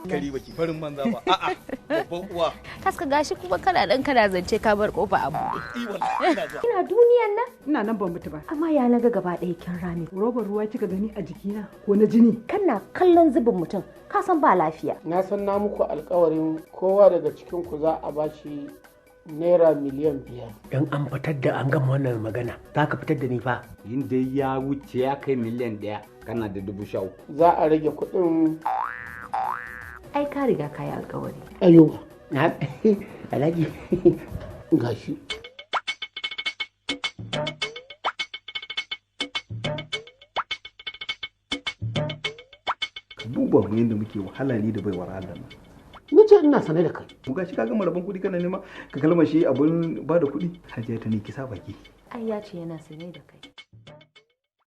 Kari baki farin manza ba. A'a, babban uwa. Kaska gashi kuma kana dan kana zance ka bar kofa a buɗe. I wallahi ina zuwa. Ina duniyan nan? Ina nan ban mutu ba. Amma ya naga gaba ɗaya kin rame. Robar ruwa kika gani a jikina ko na jini? Kana kallon zubin mutum, ka san ba lafiya. Na san na muku alkawarin kowa daga cikin ku za a bashi ₦5,000,000. In an fitar da an gama wannan magana, za ka fitar da ni fa. In dai ya wuce ya kai 1,000,000, kana da 13,000. Za a rage kuɗin. Ai ka riga ka yi alkawari. Ayuba. Na Alhaji. Gashi. Ka duba mu yadda muke wahala ni da baiwar Allah nan. Ni ce ina sane da kai. Mu gashi ka gama rabon kuɗi kana nema ka kalma shi abun ba da kuɗi. Hajiya ta ne ki sa baki. Ai ya ce yana sane da kai.